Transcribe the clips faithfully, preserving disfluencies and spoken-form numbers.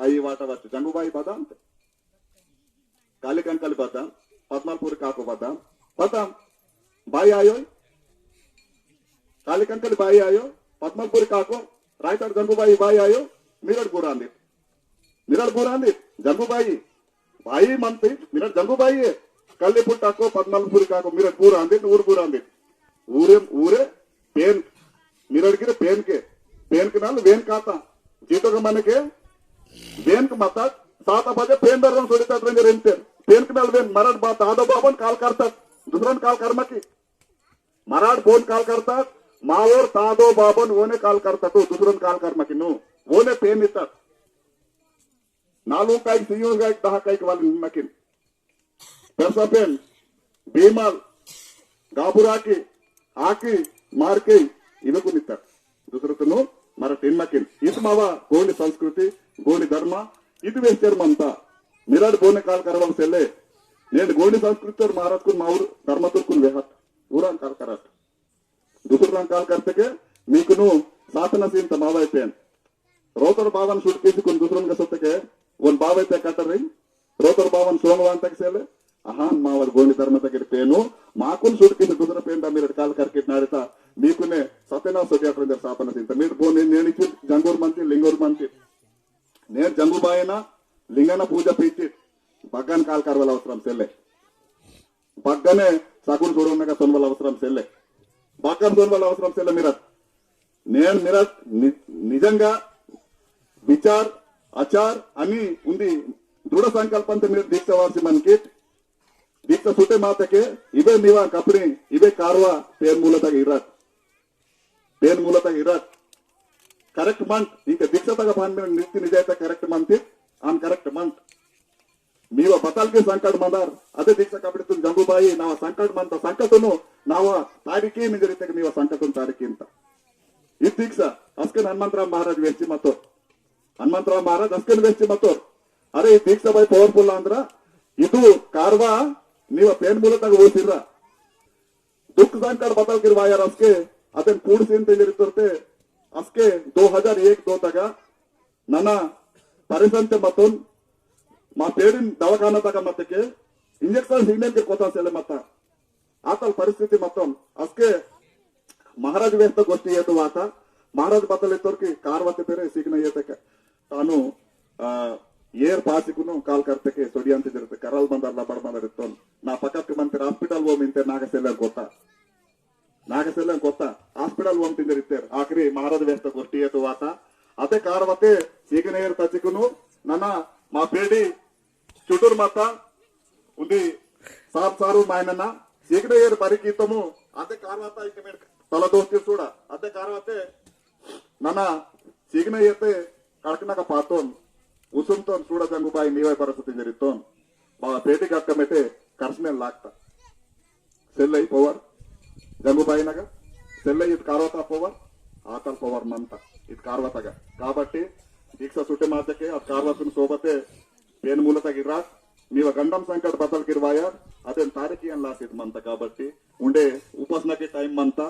ई वाटा वच्चु जंगुबाई बदाम, काली कंकली बदाम, पद्मलपुरी काको बदाम, बदाम बाई आयो, काली कंकली बाई आयो, पद्मलपुरी काको, रायताड़ जंगुबाई बाई आयो, मिरड़ गुरांदी, मिरड़ गुरांदी, जंगुबाई बाई मंती, मिरड़ जंगुबाई, कल्ली पुट्टाको, पद्मलपुरी काको, मिरड़ गुरांदी, ऊर गुरांदी, ऊरे, ऊरे, पेन, मिरड़ गिरे पेन के, पेन के नाल वेन काता, जीतो के मन के, वेन के मतात, सात बजे पेन दरन सोडिता ट्रेंजर एंटर, पेन के नाल वेन मरड़ बा तादो बाबन काल करतात, दूसरन काल कर्मा की, मराठ बोन काल करतात, मावोर तादो बाबन वोने काल करतात, दूसरन काल कर्मा की नो, वोने पेन इतात। नालू काइक, सियों काइक, दहा काइक वाली मकिन। पेरसापेन, भीमाल, गाबुराकी, आकी, मारके, इवे कुनित्तर। दूसरतनु मराठीन मकिन। इद मावा गोंडी संस्कृति, गोंडी धर्म, इद वेस्टर मंता। मिराड बोने काल करवल सेले। नेन गोंडी संस्कृति और महाराज कुन माउर धर्म तुर्कुन वेहत। ऊरान काल करत। दूसर रंग काल करते के, मीकुनु सातना सीन तमावा पेन। रोतर बावन सुटकेसी कुन दूसरन का सत्ते के, वन बावे ते कटर रही। रोतर बावन सोंग वान तक सेले, अहान मावर गोंडी धर्म तक पेनु, माकुन सुटकेसी दूसरा पेन दा मेरे काल करके नारे ता, मीकुने सत्यना सोडिया ट्रेंजर सातना सीन ता, मेरे बोने नेनी चित, जंगोर मंती, लिंगोर मंती। नेर जंगुबायना, लिंगना पूजा पीचित, बग्गन काल करवल अवसरम सेले। बग्गने सगुन सोडोनगा सोनवल अवसरम सेले। बग्गन सोनवल अवसरम सेले मिरत। नेन मिरत नि-, निजंगा विचार, आचार अनि उंदी दृढ़ संकल्पंते मिरत दीक्षा वार्षि मनकित। दीक्षा सुटे मातके इबे निवा कपड़ी, इबे कारवा पेन मूलतग इरत। पेन मूलतग इरत। Correct मंत, इंके दीक्षा तग भान में नीति निजायता correct मंत, uncorrect मंत। मीवा बतल के संकट मंदार, अदे दीक्षा कपड़े तुम जंगुबाई, नावा संकट मंता, संकटनु, नावा तारीखी मिंजरिते मीवा संकटनु तारीखी इंता। इद दीक्षा, अस्कन हनुमंतराव महाराज वेस्ची मतो। हनुमंतराव महाराज अस्कन वेस्ची मतो। अरे, इद दीक्षा बाई powerful आंद्रा, इदु कारवा, नीवा पेन मूलतग वो सिर्रा। दुख संकट बतल किरवायर अस्के, अतन कूड़ सीन ते जरितोरते, अस्के दो हजार एक दो तगा, नना परेशान ते मतोन, मा पेड़िन दवाखाना तगा मतके, injection सीने के कोता सेले मता। आतल परिस्थिति मतोन, अस्के महाराज वेहत गोष्ठी येतो वाता, महाराज बतल इतोर की कारवते पेरे सीखना येते के। तानु, आ, येर पासिकुनु काल करते के सोडियंते जरते करल बंदर लबड़ बंदर इत्तोन। ना पकत मंते hospital वो मिंते नागसेलन कोता। नागसेलन कोता hospital वो मिंते जरिते आखिरी महाराज वेहत गोष्ठी येतो वाता। अते कारवते सीखना येर तचिकुनु नना मा पेड़ी चुटुर माता उन्दी सार सारू मायनना सीखना येर बरिकीतमु। अते कारवता इक मेड तला दोस्ती सूड़ा। अते कारवते नना सीखना येते कड़कना का पातोन, उसुमतोन सूड़ा जंगुबाई नीवाई परिस्थिति जरितोन। बा पेटी गट्ट मेटे कर्सने लागता। सेल्लई power, जंगुबाई नगा, सेल्लई इद कारवता power, आतल power मंता, इद कारवतगा। काबट्टी, दीक्षा सुटे मातके, अद कारवतुन सोबते, पेन मूलतग इरात, मीवा गंडम संकट बतल किरवायर, अदेन तारीखी अन लासित मंता काबट्टी, उंडे उपासना के time मंता,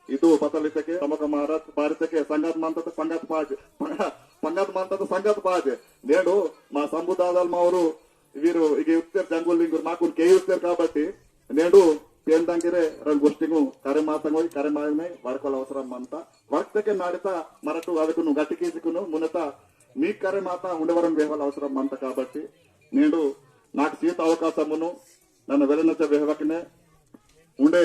इदु बतल इतके, समक महाराज, बारितके, संगत मंता त संगत पाजे, पंगत मंता त संगत पाजे, नेडु, मा संबुदादल मावरु, वीरु, इगे उत्तर जंगुल लिंगुर, माकुन के उत्तर काबट्टी, नेडु पेन दांगिरे रंग गोष्टिंगु करे मातंगोई, करे मायने वड़कल अवसरम मंता। वड़कतेके नाड़िता मरटु अदकुनु गट्टिकीसिकुनु मुनता मी करे माता उंडेवरन वेहवल अवसरम मंता काबट्टी, नेडु नाक सीत अवकाशमुनु नन्ना वेलनच वेहवकने उंडे